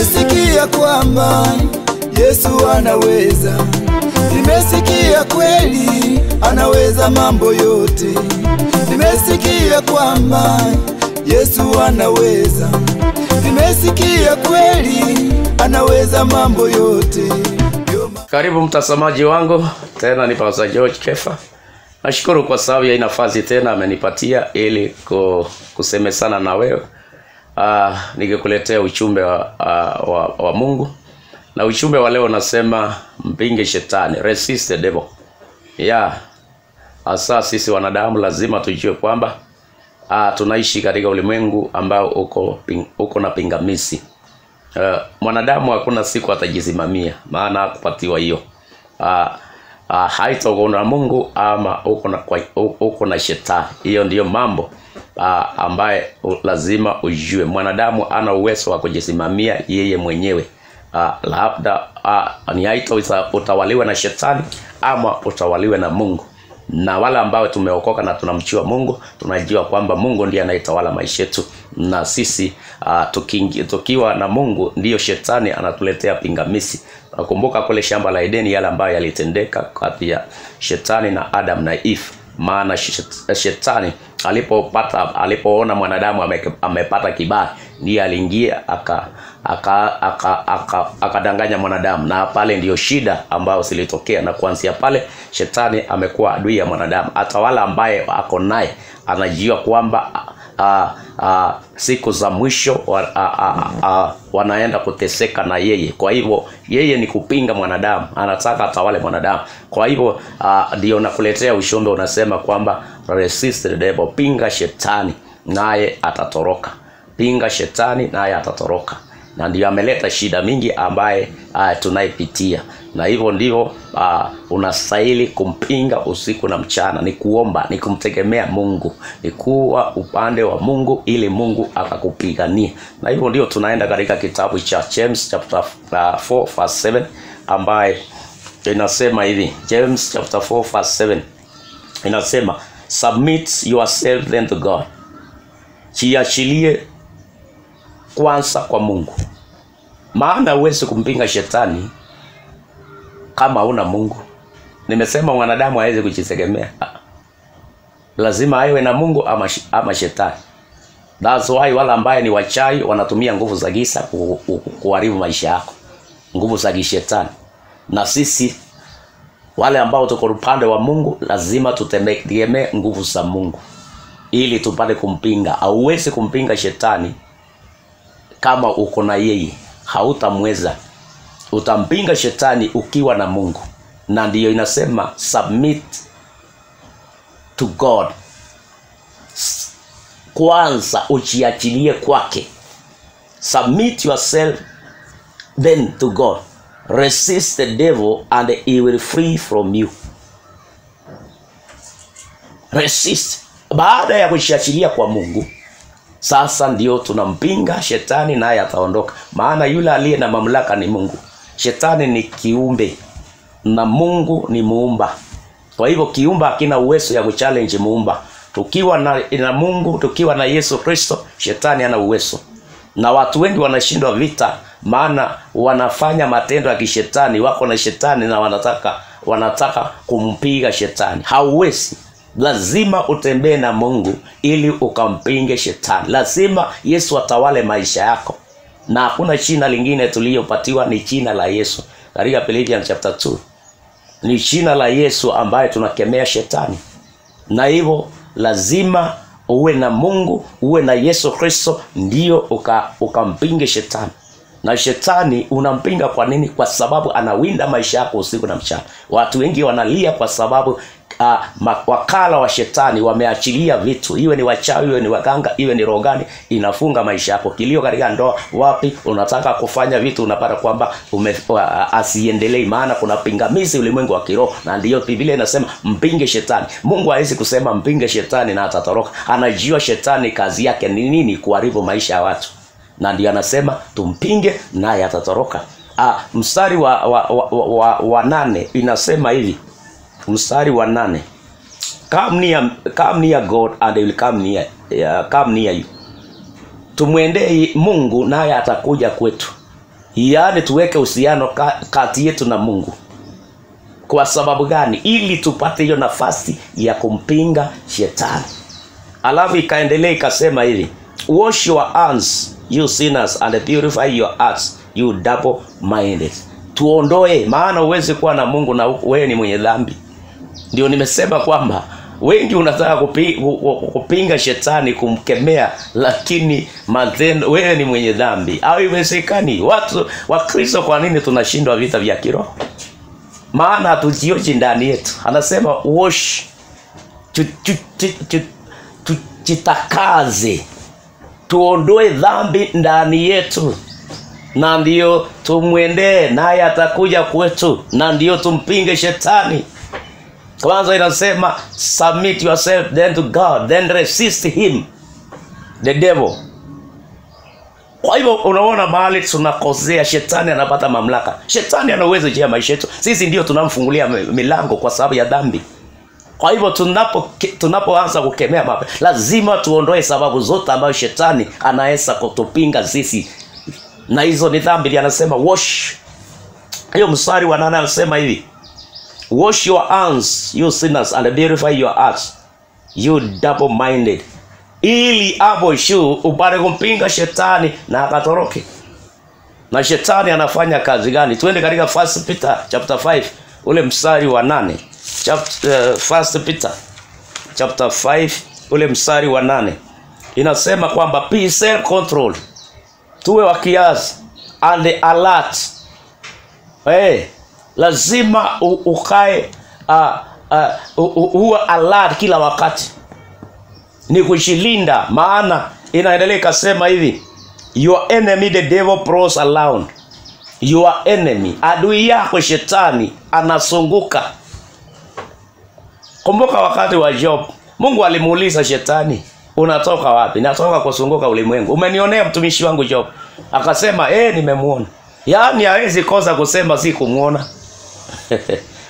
Nimesikia kwamba Yesu anaweza. Nimesikia kweli anaweza mambo yote. Nimesikia kwamba Yesu anaweza. Nimesikia kweli anaweza mambo yote. Karibu mtazamaji wangu, tena ni Pastor George Kefa. Nashukuru kwa sababu ya nafasi tena amenipatia ili kusemesana na wewe. Nikikuletea ujumbe wa Mungu. Na ujumbe wa leo nasema mpinge shetani, resist the devil. Yeah. Hasa sisi wanadamu lazima tujue kwamba tunaishi katika ulimwengu ambao uko na pingamizi. Mwanadamu hakuna siku atajisimamia, maana hakupatiwa hiyo. Haita uko na Mungu ama uko na shetani. Hiyo ndiyo mambo ambaye lazima ujue. Mwanadamu ana uwezo wa kujisimamia yeye mwenyewe. Labda ni haita utawaliwe na shetani ama utawaliwe na Mungu. Na wale ambao tumeokoka na tunamjua Mungu, tunajua kwamba Mungu ndiye anayetawala maisha yetu. Na sisi tukiwa na Mungu, ndiyo shetani anatuletea pingamizi. Nakumbuka kule shamba la Edeni yale ambayo yalitendeka kati ya shetani na Adam na Eve. Maana shetani alipoona mwanadamu amepata kibali, ndiye aliingia akadanganya mwanadamu, na pale ndiyo shida ambayo zilitokea. Na kuanzia pale shetani amekuwa adui ya mwanadamu. Hata wale ambaye ako naye anajua kwamba siku za mwisho wanaenda kuteseka na yeye. Kwa hivyo yeye ni kupinga mwanadamu, anataka atawale mwanadamu. Kwa hivyo ndio nakuletea ujumbe unasema kwamba resist the devil, pinga shetani naye atatoroka. Pinga shetani naye atatoroka. Na ndio ameleta shida mingi ambaye tunaipitia. Na hivyo ndivyo unastahili kumpinga usiku na mchana. Ni kuomba, ni kumtegemea Mungu, ni kuwa upande wa Mungu ili Mungu akakupigania. Na hivyo ndio tunaenda katika kitabu cha James chapter 4 verse 7 ambaye inasema hivi. James chapter 4 verse 7 inasema, submit yourself then to God. Jiachilie kwanza kwa Mungu. Maana huwezi kumpinga shetani kama huna Mungu. Nimesema mwanadamu hawezi kujitegemea. Lazima awe na Mungu ama shetani. That's why wale ambaye ni wachai wanatumia nguvu za giza kuharibu maisha yako. Nguvu za kishetani. Na sisi wale ambao tuko upande wa Mungu lazima tutegemee nguvu za Mungu ili tupate kumpinga. Hauwezi kumpinga shetani kama uko na yeye, hautamweza. Utampinga shetani ukiwa na Mungu. Na ndiyo inasema submit to God. Kwanza ujiachilie kwake. Submit yourself then to God. Resist the devil and he will flee from you. Resist. Baada ya kujiachilia kwa Mungu, sasa ndio tunampinga shetani naye ataondoka. Maana yule aliye na mamlaka ni Mungu. Shetani ni kiumbe na Mungu ni muumba. Kwa hivyo kiumba hakina uwezo ya kuchallenge muumba. Tukiwa na Mungu, tukiwa na Yesu Kristo, shetani hana uwezo. Na watu wengi wanashindwa vita maana wanafanya matendo ya kishetani, wako na shetani na wanataka kumpiga shetani. Hauwezi. Lazima utembee na Mungu ili ukampinge shetani. Lazima Yesu atawale maisha yako. Na hakuna jina lingine tuliyopatiwa, ni jina la Yesu. Katika Philippians chapter 2. Ni jina la Yesu ambaye tunakemea shetani. Na hivyo lazima uwe na Mungu, uwe na Yesu Kristo ndio ukampinge shetani. Na shetani unampinga kwa nini? Kwa sababu anawinda maisha yako usiku na mchana. Watu wengi wanalia kwa sababu wakala wa shetani wameachilia vitu, iwe ni wachawi, iwe ni waganga, iwe ni rogani, inafunga maisha yako. Kilio katika ndoa, wapi unataka kufanya vitu unapata kwamba asiendelee, maana kuna pingamizi ulimwengu wa kiroho. Na ndiyo Biblia inasema mpinge shetani. Mungu hawezi kusema mpinge shetani na atatoroka. Anajua shetani kazi yake ni nini, kuharibu maisha ya watu. Na ndiyo anasema tumpinge naye atatoroka. Mstari wa 8 inasema hivi. Mstari wa 8. Come near God and he will come near you. Tumwendee Mungu naye atakuja kwetu. Yaani tuweke uhusiano kati yetu na Mungu. Kwa sababu gani? Ili tupate hiyo nafasi ya kumpinga shetani. Alafu ikaendelea ikasema hivi, wash your hands you sinners and purify your hearts you double minded. Tuondoe, maana huwezi kuwa na Mungu na wewe ni mwenye dhambi. Ndio nimesema kwamba wengi unataka kupinga shetani, kumkemea, lakini matendo, wewe ni mwenye dhambi. Haiwezekani. Watu wa Kristo, kwa nini tunashindwa vita vya kiroho? Maana hatujioji ndani yetu. Anasema wash, tujitakaze, tuondoe dhambi ndani yetu, na ndio tumwendee naye atakuja kwetu, na ndio tumpinge shetani. Kwanza inasema submit yourself then to God, then resist him, the devil. Kwa hivyo unaona mahali tunakosea, shetani anapata mamlaka. Shetani ana uwezo juu ya maisha yetu. Sisi ndio tunamfungulia milango kwa sababu ya dhambi. Kwa hivyo tunapoanza kukemea mapepo, lazima tuondoe sababu zote ambazo shetani anaweza kutupinga sisi. Na hizo ni dhambi. Anasema wash. Hiyo mstari wa 8 anasema hivi, wash your hands you sinners and purify your hearts you double minded. Ili hapo shu upate kumpinga shetani na akatoroke. Na shetani anafanya kazi gani? Twende katika 1 Peter chapter 5 ule mstari wa 8. 1 Peter chapter 5 ule mstari wa 8 inasema kwamba be self control, tuwe wa kiasi and alert. Hey, lazima ukae uwe alert kila wakati, ni kujilinda. Maana inaendelea ikasema hivi, your enemy the devil prowls around. Your enemy, adui yako shetani anazunguka. Kumbuka wakati wa Job, Mungu alimuuliza shetani, unatoka wapi? Natoka kuzunguka ulimwengu. Umenionea mtumishi wangu Job? Akasema, nimemuona. Yaani hawezi kosa kusema si kumuona.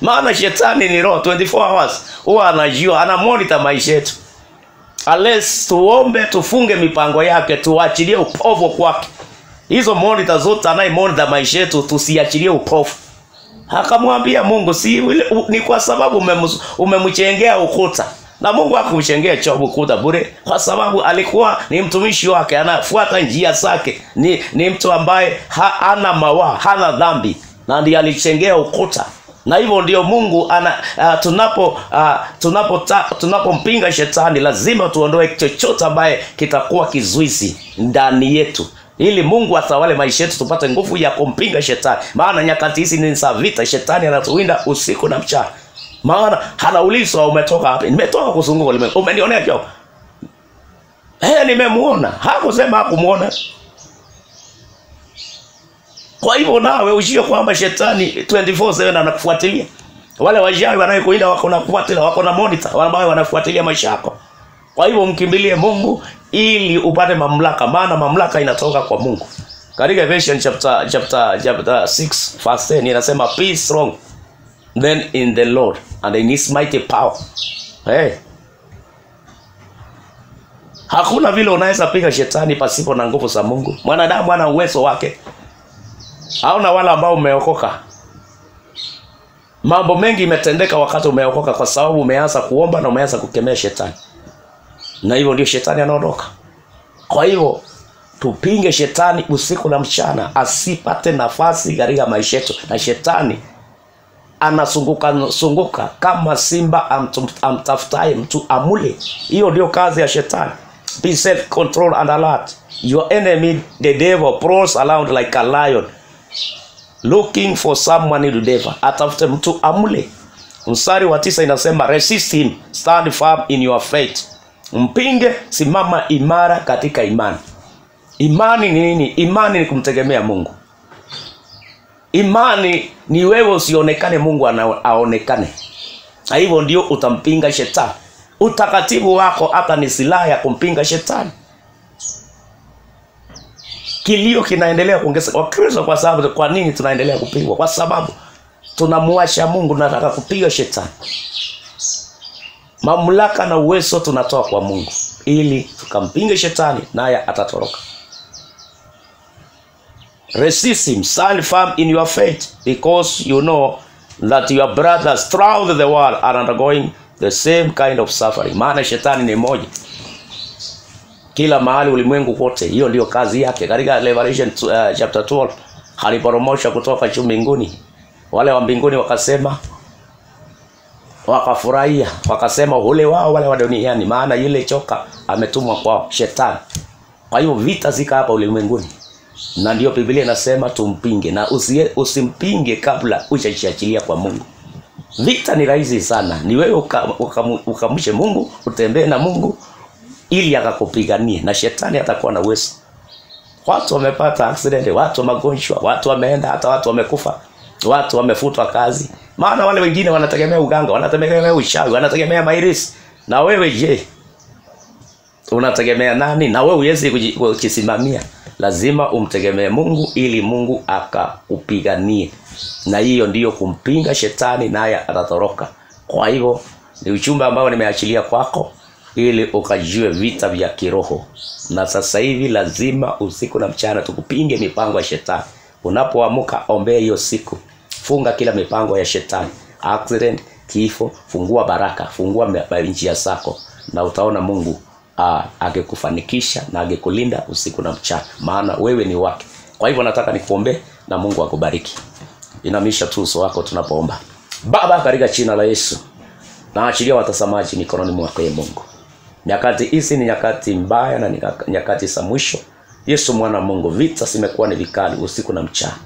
Maana shetani ni roho 24 hours. Huwa anajua, anamonitor maisha yetu. Unless tuombe, tufunge mipango yake, tuachilie upovu kwake. Hizo monitor zote anayemonitor maisha yetu, tusiachilie upovu. Akamwambia Mungu, si ni kwa sababu umemchengea ukuta. Na Mungu hakumchengea Job ukuta bure, kwa sababu alikuwa ni mtumishi wake, anafuata njia zake, ni mtu ambaye hana mawaa, hana dhambi, na ndiye alichengea ukuta. Na hivyo ndio Mungu tunapompinga shetani lazima tuondoe chochote ambaye kitakuwa kizuizi ndani yetu, ili Mungu atawale maisha yetu, tupate nguvu ya kumpinga shetani. Maana nyakati hizi ni za vita, shetani anatuwinda usiku na mchana. Maana anaulizwa umetoka wapi? Nimetoka kuzunguka ulimwengu. Umenionea Job? Nimemuona. Hakusema hakumuona. Kwa hivyo nawe ujue kwamba shetani 24/7 anakufuatilia. Wale wajawi wanaokuinda wako na kufuatilia, wako na monitor, ambao wanafuatilia maisha yako. Kwa hivyo mkimbilie Mungu ili upate mamlaka, maana mamlaka inatoka kwa Mungu. Katika Ephesians chapter 6 verse 10 inasema be strong then in the Lord and in his mighty power. Hey. Hakuna vile unaweza piga shetani pasipo na nguvu za Mungu. Mwanadamu ana uwezo wake. Hauna wala ambao umeokoka. Mambo mengi imetendeka wakati umeokoka, kwa sababu umeanza kuomba na umeanza kukemea shetani. Na hivyo ndio shetani anaondoka. Kwa hivyo tupinge shetani usiku na mchana, asipate nafasi katika maisha yetu. Na shetani anazunguka kama simba amtafutaye mtu amule. Hiyo ndio kazi ya shetani. Be self control and alert. Your enemy the devil prowls around like a lion looking for someone to devour. Atafute mtu amule. Mstari wa 9 inasema resist him, stand firm in your faith. Mpinge, simama imara katika imani. Imani ni nini? Imani ni kumtegemea Mungu. Imani ni wewe usionekane, Mungu aonekane. Na hivyo ndio utampinga shetani. Utakatifu wako hata ni silaha ya kumpinga shetani. Kilio kinaendelea kuongezeka Wakristo kwa sababu, kwa nini tunaendelea kupigwa? Kwa sababu tunamuacha Mungu, tunataka kupiga shetani. Mamlaka na uwezo tunatoa kwa Mungu ili tukampinge shetani, naye atatoroka. Resist him, stand firm in your faith, because you know that your brothers throughout the world are undergoing the same kind of suffering. Maana shetani ni moja kila mahali ulimwengu kote. Hiyo ndio kazi yake. Katika Revelation chapter 12 aliporomosha kutoka juu mbinguni, wale wa mbinguni wakasema, wakafurahia, wakasema ole wao wale wa duniani, maana yule choka ametumwa kwao, shetani. Kwa hiyo vita zika hapa ulimwenguni, na ndio Biblia inasema tumpinge, na usimpinge kabla hujajiachilia kwa Mungu. Vita ni rahisi sana, ni wewe ukamche Mungu, utembee na Mungu ili akakupiganie, na shetani atakuwa na uwezo. Watu wamepata accident, watu magonjwa, watu wameenda, hata watu wamekufa, watu wamefutwa kazi. Maana wale wengine wanategemea uganga, wanategemea uchawi, wanategemea mairisi. Na wewe je, unategemea nani? Na wewe huwezi kujisimamia. Lazima umtegemee Mungu ili Mungu akakupiganie. Na hiyo ndiyo kumpinga shetani, naye atatoroka. Kwa hivyo ni ujumbe ambao nimeachilia kwako ili ukajue vita vya kiroho. Na sasa hivi lazima usiku na mchana tukupinge mipango ya shetani. Unapoamka ombea hiyo siku. Funga kila mipango ya shetani, accident, kifo, fungua baraka, fungua njia zako, na utaona Mungu akikufanikisha na akikulinda usiku na mchana, maana wewe ni wake. Kwa hivyo nataka nikuombe na Mungu akubariki. Inamisha tu uso wako tunapoomba. Baba, katika jina la Yesu, naachilia watazamaji mikononi mwako, Mungu. Nyakati hizi ni nyakati mbaya na nyakati za mwisho. Yesu mwana Mungu, vita zimekuwa ni vikali usiku na mchana.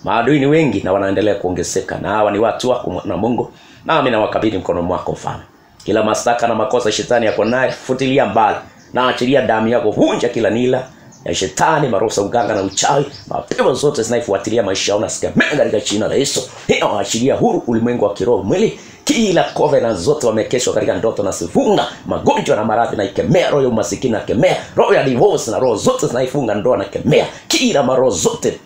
Maadui ni wengi na wanaendelea kuongezeka, na hawa ni watu wako na Mungu. Nami nawakabidhi mkono mwako Mfalme. Kila mashtaka na makosa shetani yako naye futilia mbali, na achilia damu yako, vunja kila nila ya shetani, maroho uganga na uchawi, mapepo zote zinaifuatilia maisha yao, na sikemea katika jina la Yesu. Hiyo achilia huru ulimwengu wa kiroho mwili. Kila covenant zote wamekeshwa katika ndoto na sifunga, magonjwa na maradhi na ikemea, roho ya umasikini na kemea, roho ya divorce na roho zote zinaifunga ndoa na kemea, kila maroho zote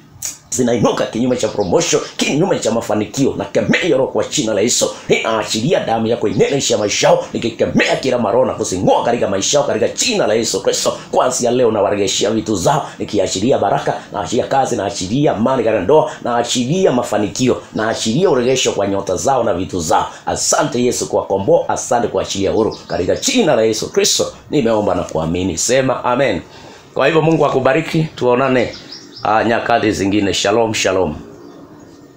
zinainuka kinyume cha promotion, kinyume cha mafanikio, na kemea roho kwa jina la Yesu. Ninaachilia damu yako inenesha maisha yao, nikikemea kila maroho na kuzingoa katika maisha yao katika jina la Yesu Kristo. Kuanzia leo nawarejeshia vitu zao, nikiachilia baraka, naachilia kazi, naachilia amani katika ndoa, naachilia mafanikio, naachilia urejesho kwa nyota zao na vitu zao. Asante Yesu kwa komboa, asante kwa achilia huru katika jina la Yesu Kristo. Nimeomba na kuamini, sema amen. Kwa hivyo Mungu akubariki, tuonane nyakati zingine. Shalom, shalom.